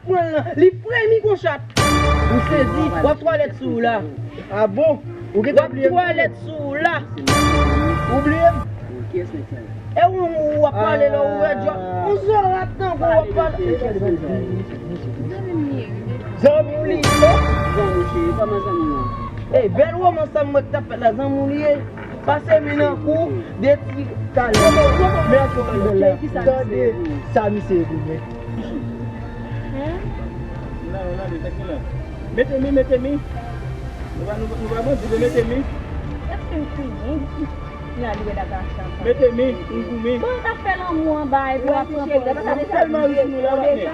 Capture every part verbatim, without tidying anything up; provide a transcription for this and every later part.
Pran l lan, li premi gon chat. Ou sezi, w ap twalèt sou ou la. A bon? Ou gentan bliye m? W ap twalèt sou ou la. Ou bliye m? E ou, ou ap pale la, ou rèd, jò. Ou zorat tankou w ap pale. Zanmi m li ye. Zanmi w li ye. Zanmi w cheri, kòman zanmi w lan? Ey, bèl romans sa m wè k t ap fèt la, zanmi w li ye. Pase mi nan kou, de ti kalè. Mèsi ti bèl la. Tande sa misye goumen. Mete mi, mete mi. Nou pa, nou, nou pa bandi, men mete mi. Èske m fini? Mete mi, m goumen. Bon, w t ap fè lanmou anba epi w ap pran pòz. Tèlman ri sou nou la, patnè.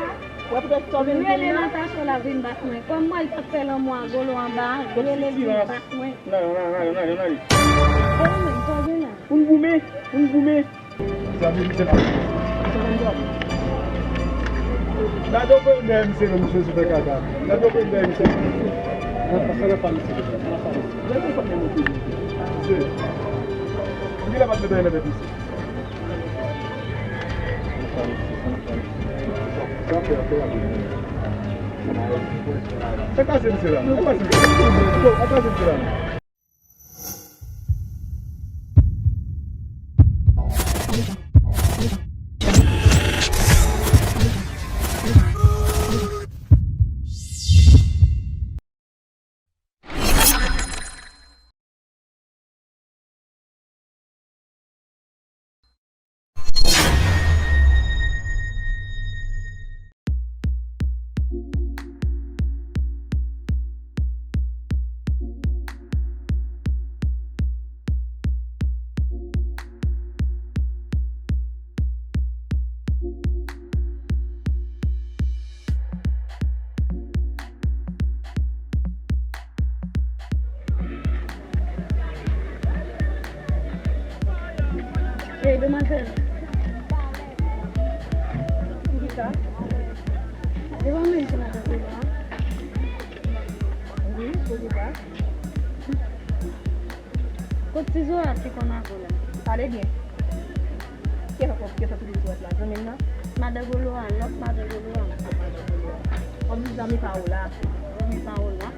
Rele Natacha la vin bat mwen. Kòm mwen t ap fè lanmou a Golo anba, rele l vin bat mwen. Nan, nan, nan, nan, nan, nan. Pou m goumen, pou m goumen. Zanmi m, se pa. Gade yon pwen dèyè misye, non, misye se fè kaka. Gade yon pwen dèyè misye. Sa nan fami misye, sa nan fami. Gade yon pwen dèyè misye. Misye. Pou ki lè pa t met anyen nan tèt misye? Sa fè, fè la. Fè kaze misye la. Fè kaze misye la. Fè kaze misye la. Ey, demwazèl. Poukisa? Devan men se madan Golo a. Wi, poukisa? Kot ti zorat ki konn avè w la? Pale byen. Kiyès sa, kiyès sa sou ti zorat la? Zanmi m nan? Madan Golo a, lòt madan Golo a. Kòm si zanmi pa w la. Zanmi pa w la.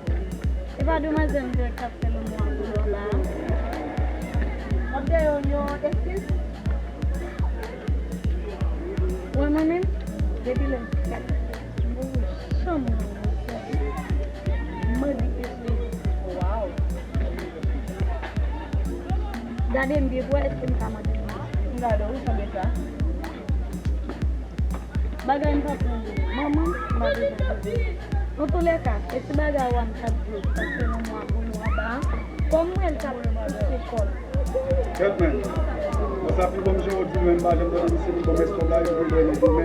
E pa demwazèl m te wè k t ap fè lanmou ak Golo a la. W ap dèyè yon eskiz? Wè mwen menm, depi lè m gade chanm nan, mwen sèvi. Mwen di ke se. Waw. Gade m byen pou wè èske m ka mande m. M gade w, sanble sa. Bagay m pa pran manman, m pa bezwen pran. Antoulèka, e ti bagay w a m t ap di w, paske nan mwa pou mwa ba a, kòm mwen l t ap pouse kò l. Gèt men. Bon, sa pi bon m jere w di nou, men m pa janm tande misye, li ban m èskòb la, li vin dèyè nèg yo, men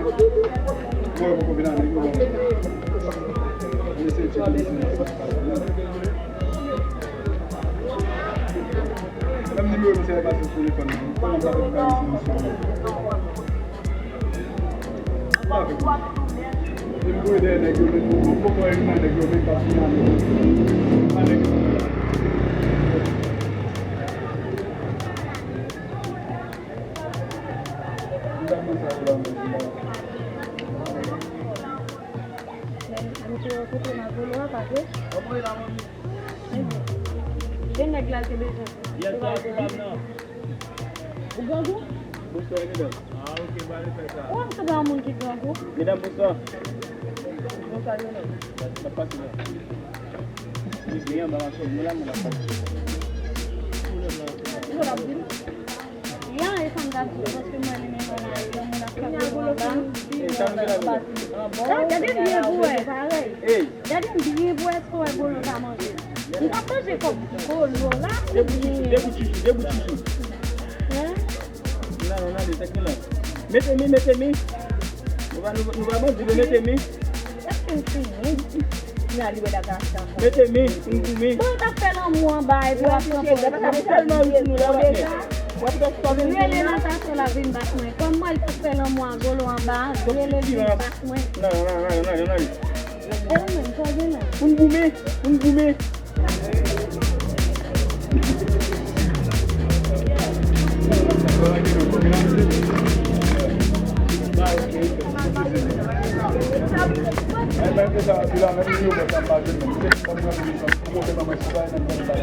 mwen poko vin a nèg yo ban m. Mesye tcheke misye. Menm nimewo misye a pase sou telefòn nan. Kòman m ta fè pou bay misye misye? E nèg la te bezwen. Ou grangou? Bonswa, medam. Ah, ok, m pa vle fè sa. Ou wè m sanble yon moun ki grangou? Medam, bonswa. Bonswa, Lionel. N ap pase la. Wi, men anba machin, mwen la, mwen ap pase. Ki sa w ap di m? Ya, e sa m t ap di w, paske mwen li menm la, yon moun ap fè gwo anba. Ah, gade byen pou wè. Ey! Gade m byen pou wè èske w wè Golo ka manje. M t ap manje kòb Golo la. De bout chouchou, de bout chouchou, de bout chouchou. Hein? Non, non, non, li te ki la. Mete mi, mete mi. Nou pa, nou, nou pa bandi, men mete mi. Èske m fini? Mete mi, m goumen. Bon, w t ap fè lanmou anba epi w ap pran pòz. Tèlman ri sou nou la, patnè. Rele Natacha la vin bat mwen. Kòm mwen l t ap fè lanmou a Golo anba, rele l vin bat mwen. Nan, nan, nan, nan, nan, nan. E ou menm, sa w gen la? Pou n goumen, pou n goumen. Mwen menm deja anpi la, menm nimewo bòs la m pa jwenn non. Misye di kòm mwen vini san pou kote nan mwen sou bay nan mwen bay.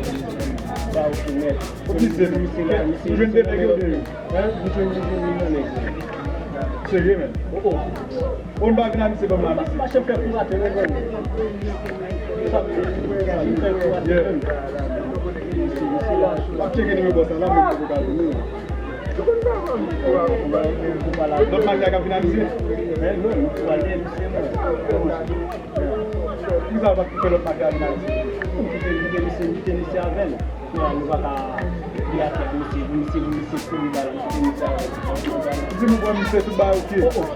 Ba ok nèt. Kot misye menm? Misye la, misye. Ou jwenn de nèg yo de yo? Hein? Ou jwenn de nèg yo nan nèg yo. Serye menm? Oh oh. Ou pa vin a misye ban m la misye. Mache fè kou atè menm. Sa m fè kou atè menm. W ap tcheke nimewo bòs la la, mwen pou ka vini. Lòt mafya k ap vin a misye? Men non, nou pral dèyè misye, mwen. Poukisa w pa t fè lòt mafya vin a misye? M kite, m kite misye, m kite misye avè l. Kounye a, nou pa ka di afè misye, pou misye, pou misye kouri ba l, m kite misye avè l. Di nou pran misye tout bagay oke. Oh, oh.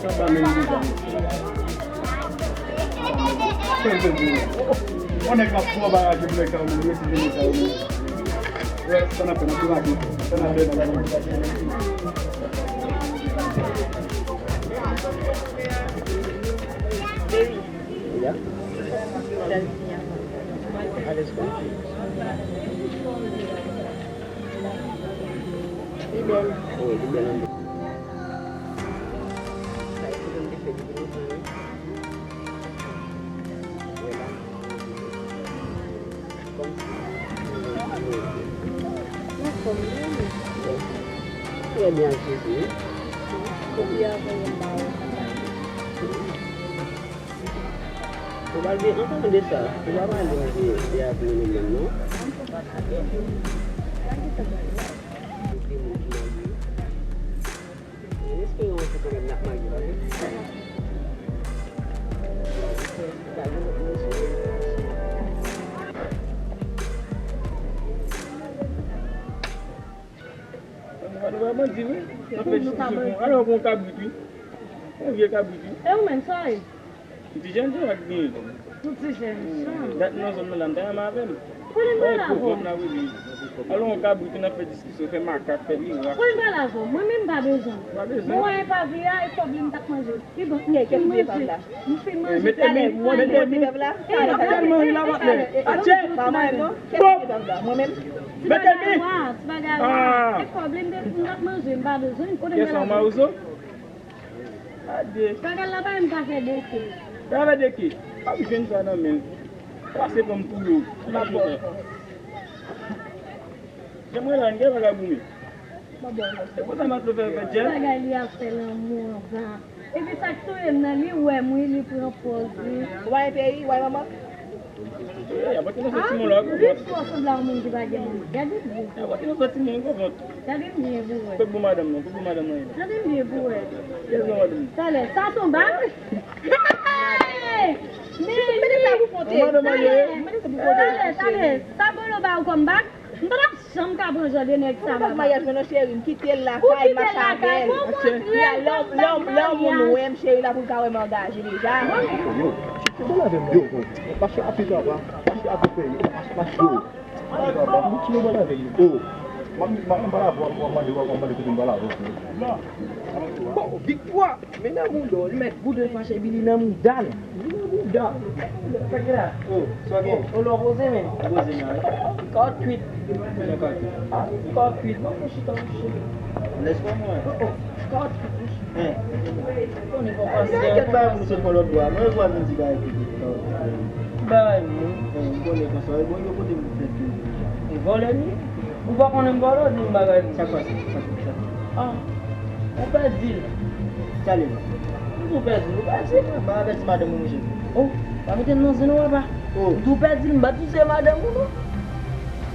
Sa pa menm deja. Yon nèg k ap pran bagay pou nèg sa yo menm, yo ti jeni sa yo menm. Wè, sa n ap fè, n ap demake. Sa n ap fè, n ap demake. Ya. Alèz kòm. Li bèl. Wi, li bèl anpil. Sa e foto m te fè depi lontan, wi. Wè la. Kòmsi. Anfòm, wi. Trè byen, ak Jezi, wi. Kote a voye m ba ou. Ou pa vle antann de sa. Ou pa pale de, de avenir nou menm, non. Gen de moun ki marye. Mwen espere yon jou kanmenm n ap marye, pa vre? Pa gen lòt moun sou. Nou pa bandi, wi. Nan fè diskisyon. Alò, yon kabrit, wi. Yon vye kabrit, wi. E ou menm, sa w ye? M ti jèn jan ak li. M ti jèn jan. Dat nan zòn nan la, m ta renmen avè l. Konnen m pale avè w. Alò, yon kabrit, n ap fè diskisyon, fè makak, fè mirak. Konnen m pale avè w. Mwen menm, m pa bezwen. Pa bezwen. Mwen wè pavye a, e kòb li m t ap manje. Ki bon, m fin manje. M fin manje. Mete mi, mete mi. Tèlman ri la, patnè. Atye. Mwen menm. Ti bagay la, ti bagay la. E kòb li m t ap manje, m pa bezwen. Konnen m pale avè w. Gade. Bagay la pa menm ka fè de ke. Ka fè de ke. Pa jwenn sa nan men l. Pase ban m touye w. Jan mwen la, n gen bagay pou mwen. E konsa Matlo fè fè djèl. Bagay li ap fè lanmou anba. Epi sa k touye m nan, li wè m wi, li pran pòz wi. Wè peyi, wè manman. Ey, apòte nan sòti moun la, gwo vant. Li twò sanble a yon moun ki pa gen moun. Gade l byen. Apòte nan sòti moun, gwo vant. Gade l byen pou wè. Kot bon madanm nan, kot bon madanm nan ye la? Gade l byen pou wè. Yes, non, madanm. Talè, sa se yon bag? Hey! Men, men, talè, talè, talè, sa Bolo ba ou kòm bag? M pa t ap janm ka pran jan de nèg sa, mama. Maryaj mwen non, cheri, m kite l lakay, m mache avè l. Lè yon moun wè m, cheri, la pou l ka wè m angaje deja. Yo, yo, yo, mache a pita, mache a pita, mache, mache, yo. Mache a pita, mache, yo. Oh, m ap, m ap pale avè w, w ap mande, w ap mande kote m pale avè w. Oh, viktwa! Men nan mouda w, li mèt boudon fache epi li nan mouda l. Li nan mouda l. Sa k gen la? Oh, sa gen? Oh, lè w poze men. Poze men, wi. Kòt kuit. Kòt kuit. Ah, kòt kuit. Mwen pou chita, mouche. Lès pa mwen. Oh, oh, kòt kuit, mouche. Hein. Konnen fò pase. Kèt bagay pou nou sot pran lòt bò a. Mwen vwa vin di bagay ki di kòt kuit. Bagay moun. Hein, m konnen konsa. E bon, yo kote m fèt tou. E vòlè li? Ou pa konnen m vòlè, ou di m bagay moun. Sa k pase? Sa k pase? Ah. Ou pèdi l. Talè. M di w pèdi l, ou pèdi l. M pa avèti madanm ou, monchè. Oh, pa mete m nan zen non, papa. Oh. M di w pèdi l, m pa di w se madanm ou, non.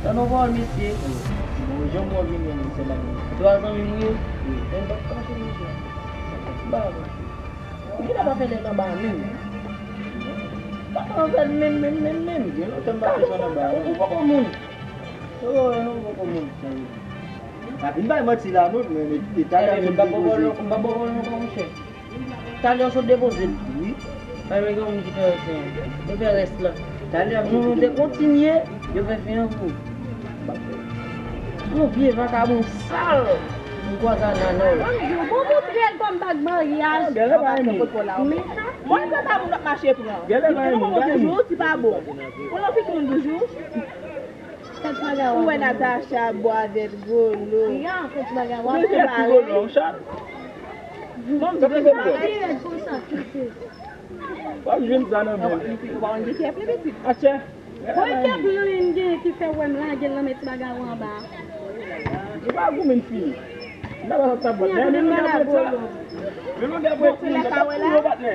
Sa non pa w, mesye. Oh. Bon, jan mwen vini, se madanm ou. Twa zanmi m ye. Wi. Men m p ap kache, mesye. M pa kache. Ou genlè pa fè nèg anba menm. Pa fè l menm, menm, menm, menm. Gen lontan m pa fè zòn anba. Ou poko moun. Ou poko moun. Pa vin bay manti la non, men e talè m sot depoze. M pa bò kòl non, monchè. Talè w sot depoze l. Wi. Pa gen yon moun ki fè fen an. Yo fè rès la. Talè m sot depoze. Nou te kontinye, yo fè fen an pou ou. Yon vye vakabon sal. M kwaze a nan nò. Bon, montre l kòm bag maryaj. Mechan. Mwen se pa moun w ap mache pran. Li pran moun toujou, ti pa bon. Ou nan figi moun toujou. Ou wè Natacha bwè avèk Golo. Golo, yon chat. Bon, sa ki fè bwè. Li rèd konsa, piti. W ap jwenn sa nan men m. Atchè. Bon, e kèk lwen gen ki fè w wè m lage l nan men ti bagay ou anba a. Ou pa goumen fini. M ta pa sa tabòt. Men nou gen pwent sa. Men nou gen pwent moun nan ta pou yo patnè.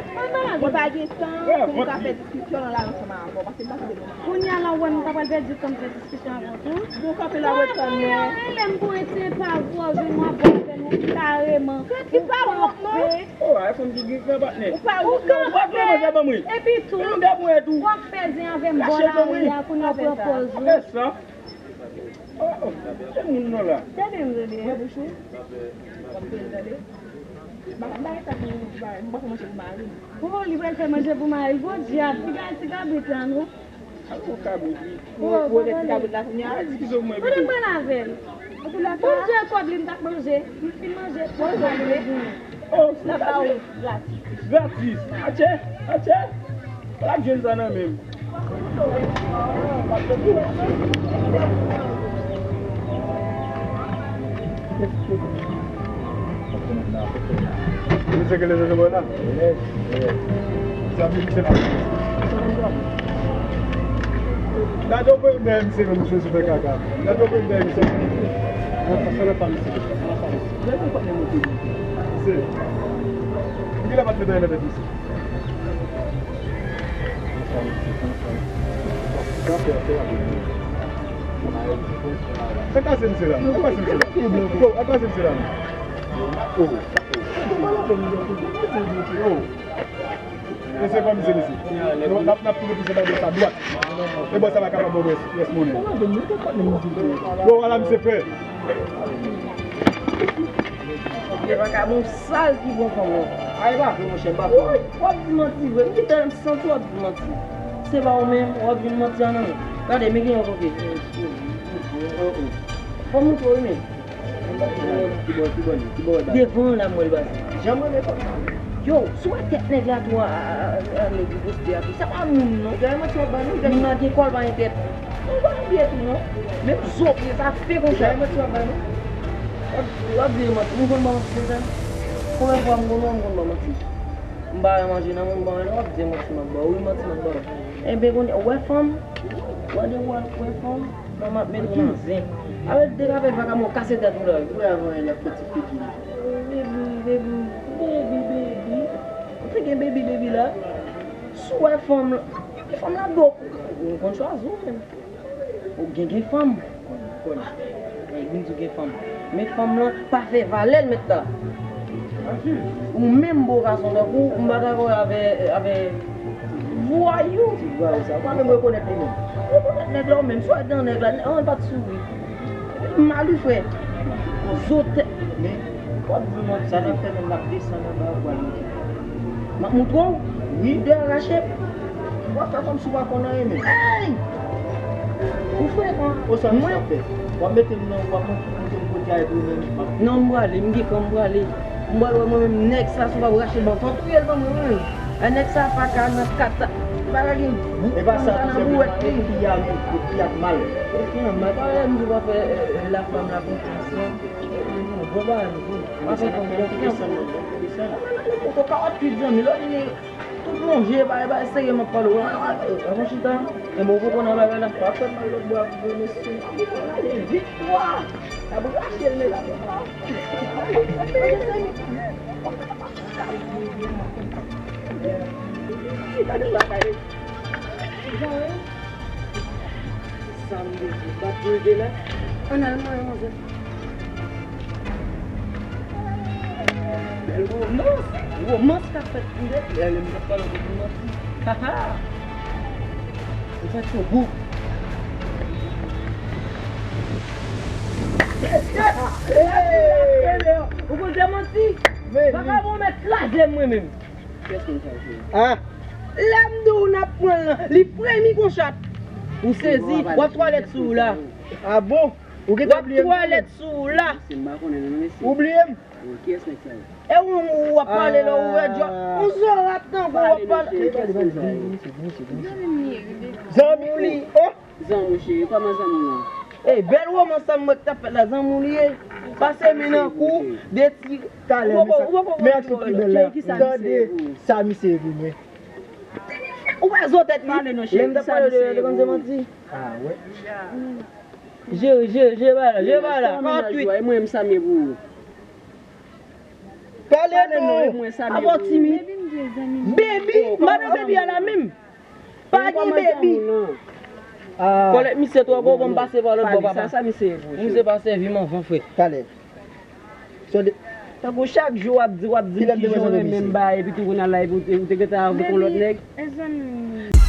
Mwen pa gen tan pou m ka fè diskisyon nan la ansanm avè w. Paske m pa tande nou. Kounye a la, ou wè m ta pral pèdi tan m fè diskisyon avè w tou. Nou kanpe la, w ap tann mwen. Lè m konn se pa vou, jwenn mwen avè nou kareman. Ou pa wont non. Oh, iPhone ki gen gran patnè. Ou pa wont non. Ou pa fè manzè ban mwen. Epi tou, ou ap fè zen avè m bò lari a, kounye a w pran pòz ou. Fè sa. Oh, oh, se moun nan la. Tande m, tande. Mwen bouch ou. M ap tande. M ap bay sa pou ou, m ap fè manje pou mari m. Oh, li pral fè manje pou mari l. Bon, dyab, ti gade ti kabrit la, non. Ou kabrit, wi. Ou wè ti kabrit la kounye a? Eskize mwen, bebe. Kote mwen lavel? Bon, Dieu, kòb li m t ap manje. M fin manje. Bon, manje. Oh, l ap ba ou gratis. Gratis. Atchè, atchè. L ap jwenn sa nan men m. Misye ki leve nan bò la. Sa vin misye la. Gade w pou m bèl misye, menm misye sou fè kaka. Gade w pou m bèl misye. Sa nan pa misye. Misye. Ki la pa t fè dèyè nan tèt misye. Sa kraze misye la. Sa kraze misye la. Yo, sa kraze misye la. Oh. Oh. E se pa misye, mesye. N ap, n ap, n ap tounen pou se bagay sa dwat. E bò sa pa kapab ban rès, rès monnen. Yo, ala misye fè. Yo pa ka bon sal ki bon fanm nan. Ay, pa vre, monchè, m pa kwè. Woy, w ap di manti vre. M gentan santi w ap di manti. Se pa ou menm, w ap vin manti an nan men. Gade, men gen yon kote. Fò m montre w, wi, men. Ki bò, ki bò li, ki bò li pase? Devan la, m wè l pase. Jan m renmen fanm sa. Yo, si w wè tèt nèg la tou, a, a, a, a, nèg li poste a tou. Sa pa moun, non. Gade manti w ap bay, non. Moun nan gen kò, l pa gen tèt. Ou pa bliye tou, non. Menm zo pye sa fè konsa. Gade manti w ap bay, non. W ap, w ap vire manti. M konn ba manti konsa. Konbyen fwa m konn wè w, m konn ba manti. M pa wè manje nan men w, m pa wè nan, w ap di manti m ap ba w. Wi, manti m ap ba w. Enben, kounye a, w wè fanm? W wè de w wè fanm? Fanm ap met ou nan zen. Avèk de rapè vakabon kase tèt ou la. Ou wè avan yè l ap fè ti figi li. Baby, baby, baby, baby. Ou te gen baby, baby la. Si w wè fanm, fanm la dòk. Ou konn chwazi w menm. Ou gen, gen fanm. Konn. Vin di w gen fanm. Men fanm lan pa fè valè l mèt la. Ou menm bo gason tankou w, m pa dakò avè, avè vwayou. Ti vwayou sa. Ou pa menm rekonèt li menm. Rekonèt nèg la ou menm. Si w wè dan nèg la, an l pa t souri. Epi mal wi frè. Zo tèt. Men, w ap di manti. Sa n ap fè menm n ap desann anba pou al monte. M ap montre w. Wi. Ou de rache. W ap fè kòmsi w pa konn anyen menm. Ey! Ou frekan. Ou sa misye ap fè? W ap mete m nan, w ap montre m kote a epi ou menm m ap. Non, m prale, m gen kan m prale. M pral wè mwen menm nèg sa si w pa rache l ban m. Fò touye l ban mwen wi. A nèg sa pa ka nan kat sa. Pa ka gen bout nan bouwèt li. Epi a menm, epi a mal. Epi a mal. Pa wè m di w pa fè, eh, eh, la fanm la konfyans non. Bon bagay nou tou. Pa fè fanm konfyans. Ou ka ap twit zanmi lòt li. Tout lonje, bay, bay, serye, m ap pale w. Avan chita, e bon, ou poko nan bagay la. Pa fè mal lòt bò ap vre, mesye. Ale vit, bwa. N ap rache l, men la. Gade bagay. Sa m bezwen bat pou l de la. Ann al mwen, manzè. Bèl womans. Womans k ap fèt pou de. Lè m t ap pale w pou manti. Ha, ha. Ou fè twò gou. Ou konn fè manti. Vakabon mèt kraze m mwen menm. Kiyès moun sa yo? Ah. Lè m di w n ap pran l lan, li premi kon chat. Ou sezi, w ap twalèt sou w la. Ah bon? Ou gentan bliye m? W ap twalèt sou w la. Mesye, m pa konnen non, mesye. Ou bliye m? Wi, kiyès nèg sa yo? E ou, ou ap pale la, ou ouvè djòl. Ou zorat tankou w ap pale. Pale mesye, kiyès nèg sa yo? Zanmi ou li. Oh! Zanmi w cheri, kòman zanmi w lan? Ey, bèl womans sa m wè k t ap fèt la, zanmi w li ye. Pase men nan kou, de ti. Talè, men sa, men aksyon pi bèl la. Tande sa misye di mwen. Ou pa zo tèt li. Pale non, cheri, sa misye ye pou ou. Ah, wè. Jere, jere, jere bagay la, jere bagay la. Kòman twit? E mwen menm sa m ye pou ou. Pale non, e mwen sa m ye pou ou. Apa w timid? Baby, m pa nan baby a la menm. Pa gen baby. Kòlèt misye twò gwo, bon, m pase pa lòt bò, papa. Sa, sa misye ye pou ou, cheri? Misye pa sèvi m anvan, frè. Pale. Tankou chak jou w ap di, w ap di m kijan w renmen m ba, epi tou kounye a la, epi ou te, ou te gentan avèk yon lòt nèg. Mezanmi.